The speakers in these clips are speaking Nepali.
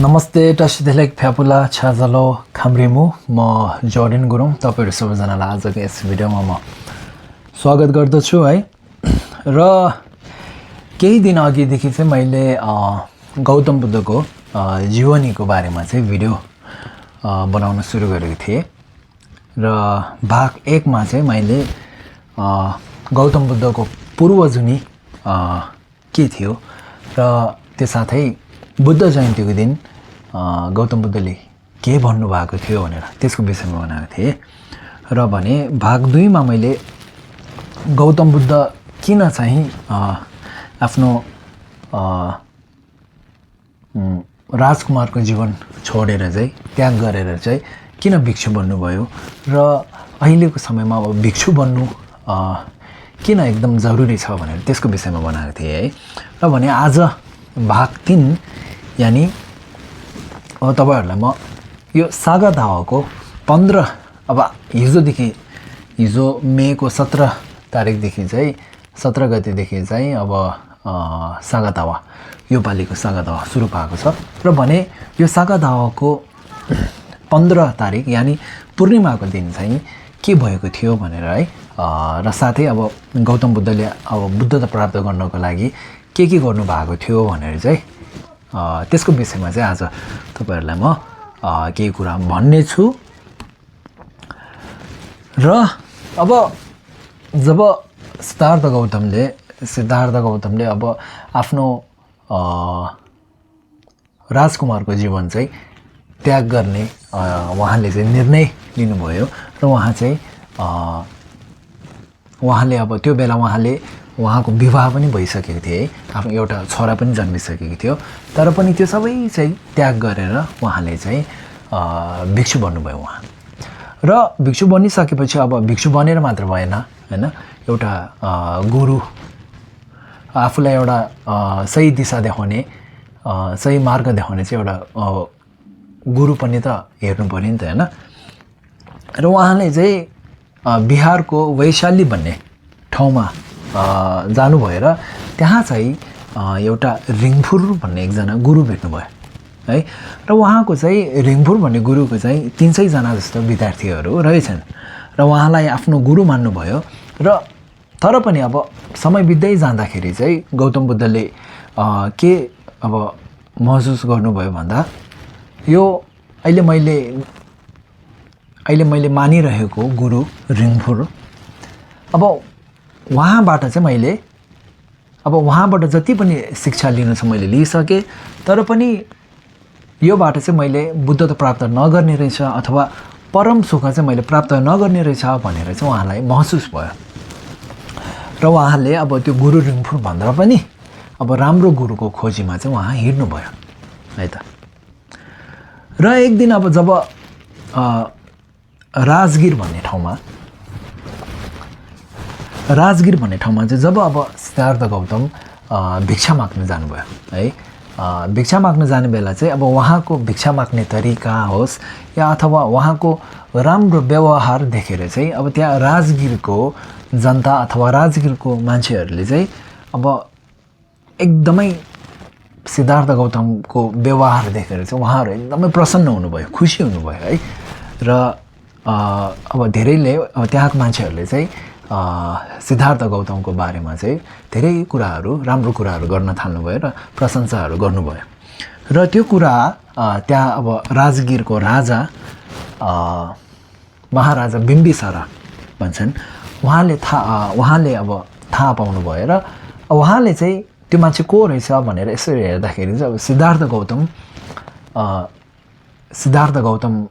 नमस्ते टसिदेलेक फ्यापुला छाजलो खाम्रिमु म जर्डन गुरुङ तपाईहरु सबैजनालाई आजको यस भिडियोमा म स्वागत गर्दछु है। र केही दिन अघिदेखि चाहिँ मैले गौतम बुद्धको जीवनीको बारेमा चाहिँ भिडियो बनाउन सुरु गरेको थिएँ र भाग 1 मा चाहिँ मैले गौतम बुद्धको पूर्वजुनी के थियो र त्यससाथै बुद्ध जयन्तीको दिन गौतम बुद्धले के भन्नु भएको थियो भनेर त्यसको विषयमा बनाएको थिएँ। र भने भाग 2 मा मैले गौतम बुद्ध किन चाहिँ आफ्नो राजकुमारको जीवन छोडेर चाहिँ त्याग गरेर चाहिँ किन भिक्षु बन्नुभयो र अहिलेको समयमा अब भिक्षु बन्नु किन एकदम जरुरी छ भनेर त्यसको विषयमा बनाएको थिएँ है। र भने आज भाग 3 यानी अब तपाईहरुलाई म यो सागा दावाको 15 अब हिजो मेको 17 तारिकदेखि चाहिँ 17 गतेदेखि चाहिँ अब सागा दावा यो पालिको सागा दावा सुरु भएको छ। र भने यो सागा दावाको 15 तारिक यानी पूर्णिमाको दिन चाहिँ के भएको थियो भनेर है र साथै अब गौतम बुद्धले अब बुद्धता प्राप्त गर्नको लागि के गर्नु भएको थियो भनेर चाहिँ त्यसको विषयमा चाहिँ आज तपाईहरुलाई म केही कुरा भन्ने छु। र अब जब सिद्धार्थ गौतमले अब आफ्नो राजकुमारको जीवन चाहिँ त्याग गर्ने उहाँले चाहिँ निर्णय लिनुभयो र उहाँले अब त्यो बेला उहाँको विवाह पनि भइसकेको थियो है, आफ्नो एउटा छोरा पनि जन्मिसकेको थियो। तर पनि त्यो सबै चाहिँ त्याग गरेर उहाँले चाहिँ भिक्षु बन्नुभयो उहाँ। र भिक्षु बनिसकेपछि अब भिक्षु बनेर मात्र भएन हैन, एउटा गुरु आफूलाई एउटा सही दिशा देखाउने सही मार्ग देखाउने चाहिँ एउटा गुरु पनि त हेर्नु पर्यो नि त हैन। र उहाँले चाहिँ बिहारको वैशाली भन्ने ठाउँमा जानुभयो र त्यहाँ चाहिँ एउटा रिङफुर भन्ने एकजना गुरु भेट्नुभयो है। र उहाँको चाहिँ रिङफुर भन्ने गुरुको चाहिँ 300 जना जस्तो विद्यार्थीहरू रहेछन् र उहाँलाई आफ्नो गुरु मान्नुभयो। र तर पनि अब समय बित्दै जाँदाखेरि चाहिँ गौतम बुद्धले के अब महसुस गर्नुभयो भन्दा यो अहिले मैले मानिरहेको गुरु रिङफुर अब उहाँबाट चाहिँ मैले अब उहाँबाट जति पनि शिक्षा लिनु छ मैले लिइसकेँ, तर पनि योबाट चाहिँ मैले बुद्धता प्राप्त नगर्ने रहेछ अथवा परम सुख चाहिँ मैले प्राप्त नगर्ने रहेछ भनेर चाहिँ उहाँलाई महसुस भयो। र उहाँले अब त्यो गुरु रिङफुर भन्दा पनि अब राम्रो गुरुको खोजीमा चाहिँ उहाँ हिँड्नुभयो है त। र एक दिन अब जब राजगिर भन्ने ठाउँमा चाहिँ जब अब सिद्धार्थ गौतम भिक्षा माग्न जानुभयो है, भिक्षा माग्न जाने बेला चाहिँ अब उहाँको भिक्षा माग्ने तरिका होस् या अथवा उहाँको राम्रो व्यवहार देखेर चाहिँ अब त्यहाँ राजगिरको जनता अथवा राजगिरको मान्छेहरूले चाहिँ अब एकदमै सिद्धार्थ गौतमको व्यवहार देखेर चाहिँ उहाँहरू एकदमै प्रसन्न हुनुभयो, खुसी हुनुभयो है। र अब धेरैले त्यहाँको मान्छेहरूले चाहिँ सिद्धार्थ गौतमको बारेमा चाहिँ धेरै कुराहरू राम्रो कुराहरू गर्न थाल्नुभयो र प्रशंसाहरू गर्नुभयो। र त्यो कुरा त्यहाँ अब राजगिरको राजा महाराजा बिम्बिसारा भन्छन्, उहाँले अब थाहा पाउनुभयो र उहाँले चाहिँ त्यो मान्छे को रहेछ भनेर यसरी हेर्दाखेरि चाहिँ अब सिद्धार्थ गौतम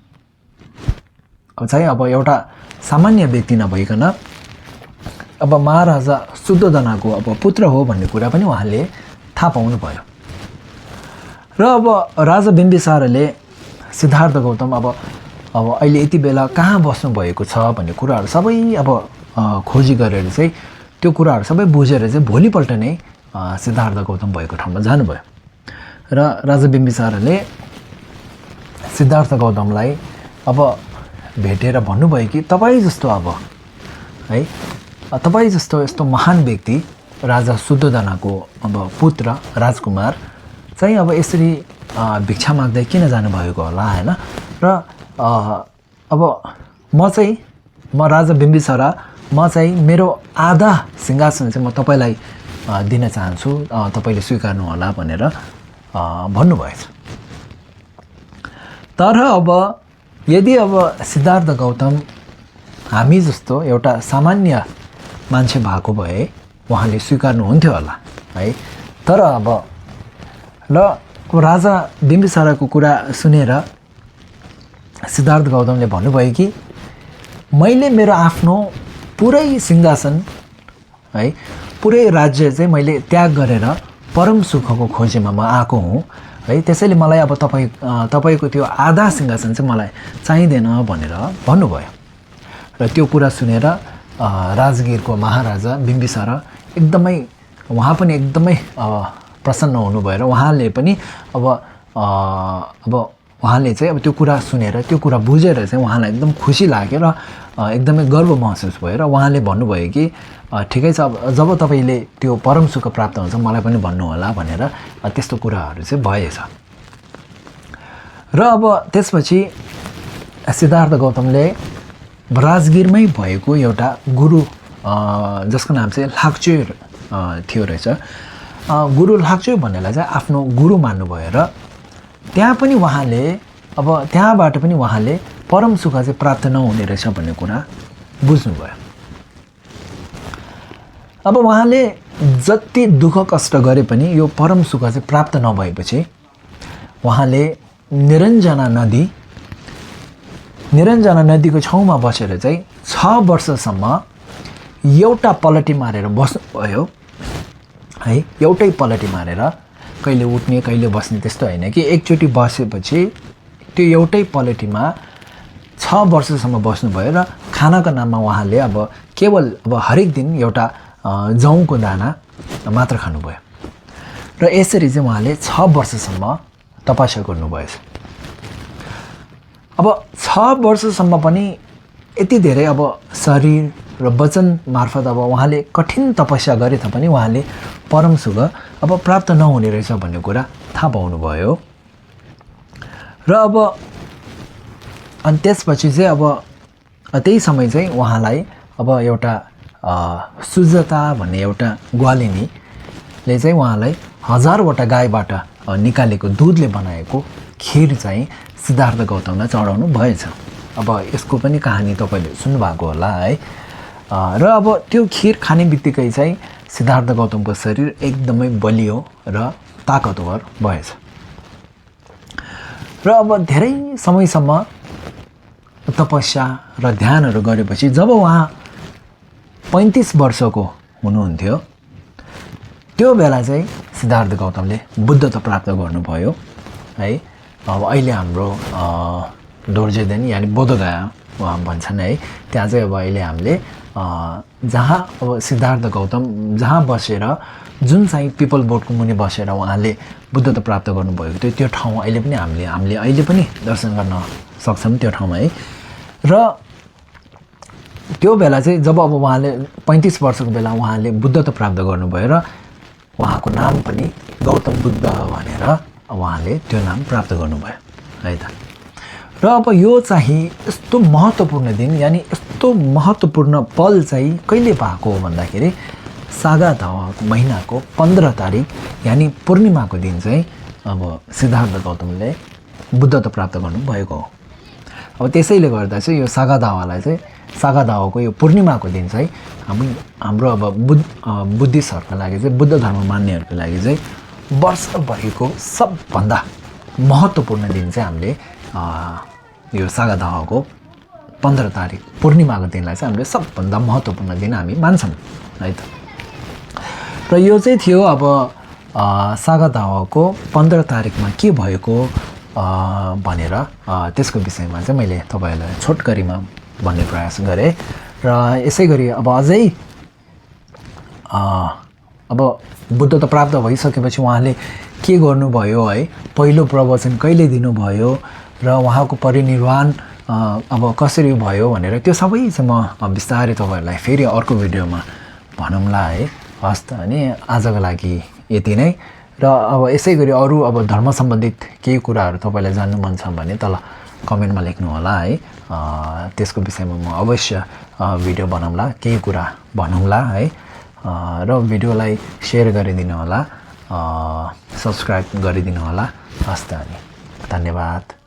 चाहिँ अब एउटा सामान्य व्यक्ति नभइकन अब महाराजा शुद्धोधनको अब पुत्र हो भन्ने कुरा पनि उहाँले थाहा पाउनुभयो। र अब राजा बिम्बिसाराले सिद्धार्थ गौतम अब अहिले यति बेला कहाँ बस्नु भएको छ भन्ने कुराहरू सबै अब खोजी गरेर चाहिँ त्यो कुराहरू सबै बुझेर चाहिँ भोलिपल्ट नै सिद्धार्थ गौतम भएको ठाउँमा जानुभयो। र राजा बिम्बिसाराले सिद्धार्थ गौतमलाई अब भेटेर भन्नुभयो कि तपाईँ जस्तो अब है, तपाईँ जस्तो यस्तो महान व्यक्ति राजा शुद्धोधनको अब पुत्र राजकुमार चाहिँ अब यसरी भिक्षा माग्दै किन जानुभएको होला होइन। र अब म राजा बिम्बिसारा म चाहिँ मेरो आधा सिंहासन चाहिँ म तपाईँलाई दिन चाहन्छु, तपाईँले स्वीकार्नु होला भनेर भन्नुभएछ। तर अब यदि अब सिद्धार्थ गौतम हामी जस्तो एउटा सामान्य मान्छे भएको भए उहाँले स्वीकार्नुहुन्थ्यो होला है। तर अब राजा बिम्बिसाराको कुरा सुनेर सिद्धार्थ गौतमले भन्नुभयो कि मैले मेरो आफ्नो पुरै सिंहासन है, पुरै राज्य चाहिँ मैले त्याग गरेर परम सुखको खोजीमा म आएको हुँ है, त्यसैले मलाई अब तपाईँको त्यो आधा सिंहासन चाहिँ मलाई चाहिँदैन भनेर भन्नुभयो। र त्यो कुरा सुनेर राजगिरको महाराजा बिम्बिसारा एकदमै उहाँ पनि एकदमै प्रसन्न हुनुभयो र उहाँले पनि अब उहाँले चाहिँ अब त्यो कुरा सुनेर त्यो कुरा बुझेर चाहिँ उहाँलाई एकदम खुसी लाग्यो र एकदमै गर्व महसुस भयो र उहाँले भन्नुभयो कि ठिकै छ, अब जब तपाईँले त्यो परम सुख प्राप्त हुन्छ मलाई पनि भन्नुहोला भनेर त्यस्तो कुराहरू चाहिँ भएछ। र अब त्यसपछि सिद्धार्थ गौतमले राजगिरमै भएको एउटा गुरु जसको नाम चाहिँ लाक्चुय थियो रहेछ, गुरु लाक्चुय भन्नेलाई चाहिँ आफ्नो गुरु मान्नुभयो र त्यहाँ पनि उहाँले अब त्यहाँबाट पनि उहाँले परम सुख चाहिँ प्राप्त नहुने रहेछ भन्ने कुरा बुझ्नुभयो। अब उहाँले जति दुःख कष्ट गरे पनि यो परम सुख चाहिँ प्राप्त नभएपछि उहाँले निरञ्जना नदीको छेउमा बसेर चाहिँ 6 वर्षसम्म एउटा पलटी मारेर बस्नुभयो है। एउटै पलटी मारेर कहिले उठ्ने कहिले बस्ने त्यस्तो होइन कि एकचोटि बसेपछि त्यो एउटै पलटीमा 6 वर्षसम्म बस्नुभयो र खानाको नाममा उहाँले अब केवल अब हरेक दिन एउटा जौँको दाना मात्र खानुभयो र यसरी चाहिँ उहाँले 6 वर्षसम्म तपस्या गर्नुभएछ। अब 6 वर्षसम्म पनि यति धेरै अब शरीर र वचन मार्फत अब उहाँले कठिन तपस्या गरे तापनि उहाँले परम सुख अब प्राप्त नहुने रहेछ भन्ने कुरा थाहा पाउनुभयो। र अब अनि त्यसपछि चाहिँ अब त्यही समय चाहिँ उहाँलाई अब एउटा सुजाता भन्ने एउटा ग्वालिनीले चाहिँ उहाँलाई 1000वटा गाईबाट निकालेको दुधले बनाएको खिर चाहिँ सिद्धार्थ गौतमलाई चढाउनु भएछ। अब यसको पनि कहानी तपाईँले सुन्नुभएको होला है। र अब त्यो खिर खाने बित्तिकै चाहिँ सिद्धार्थ गौतमको शरीर एकदमै बलियो र ताकतवर भएछ। र अब धेरै समयसम्म तपस्या र ध्यानहरू गरेपछि जब उहाँ 35 वर्षको हुनुहुन्थ्यो त्यो बेला चाहिँ सिद्धार्थ गौतमले बुद्धत्व प्राप्त गर्नुभयो है। अब अहिले हाम्रो दोर्जेदेन यानि बोधगया भन्छन् है, त्यहाँ चाहिँ अब अहिले हामीले जहाँ अब सिद्धार्थ गौतम जहाँ बसेर जुन चाहिँ पिपल बोर्डको मुनि बसेर उहाँले बुद्धत्व प्राप्त गर्नुभएको थियो त्यो ठाउँ अहिले पनि हामीले अहिले पनि दर्शन गर्न सक्छौँ त्यो ठाउँमा है। र त्यो बेला चाहिँ जब अब उहाँले 35 वर्षको बेला उहाँले बुद्धत्व प्राप्त गर्नुभयो र उहाँको नाम पनि गौतम बुद्ध भनेर उहाँले त्यो नाम प्राप्त गर्नुभयो है त। र अब यो चाहिँ यस्तो महत्त्वपूर्ण दिन यानि यस्तो महत्त्वपूर्ण पल चाहिँ कहिले भएको हो भन्दाखेरि सागादावा महिनाको 15 तारिक यानि पूर्णिमाको दिन चाहिँ अब सिद्धार्थ गौतमले बुद्धत्व प्राप्त गर्नुभएको हो। अब त्यसैले गर्दा चाहिँ यो सागादावाको यो पूर्णिमाको दिन चाहिँ हाम्रो अब बुद्धिस्टहरूको लागि चाहिँ बुद्ध धर्म मान्नेहरूको लागि चाहिँ वर्षभरिको सबभन्दा महत्त्वपूर्ण दिन चाहिँ हामीले यो सागादावाको 15 तारिक पूर्णिमाको दिनलाई चाहिँ हामीले सबभन्दा महत्त्वपूर्ण दिन हामी मान्छौँ है त। र यो चाहिँ थियो अब सागादावाको 15 तारिकमा के भएको भनेर त्यसको विषयमा चाहिँ मैले तपाईँहरूलाई छोटकरीमा भन्ने प्रयास गरेँ। र यसै गरी अब अझै अब बुद्धत्व प्राप्त भइसकेपछि उहाँले के गर्नुभयो है, पहिलो प्रवचन कहिले दिनुभयो र उहाँको परिनिर्वाण अब कसरी भयो भनेर त्यो सबै चाहिँ म बिस्तारै तपाईँहरूलाई फेरि अर्को भिडियोमा भनौँला है। हस् त अनि आजको लागि यति नै। र अब यसै गरी अरू अब धर्म सम्बन्धित केही कुराहरू तपाईँलाई जान्नु मन छ भने तल कमेन्टमा लेख्नु होला है। त्यसको विषयमा म अवश्य भिडियो बनाउँला, केही कुरा भनौँला है। र भिडियोलाई सेयर गरिदिनु होला, सब्सक्राइब गरिदिनु होला। हस्त अनि धन्यवाद।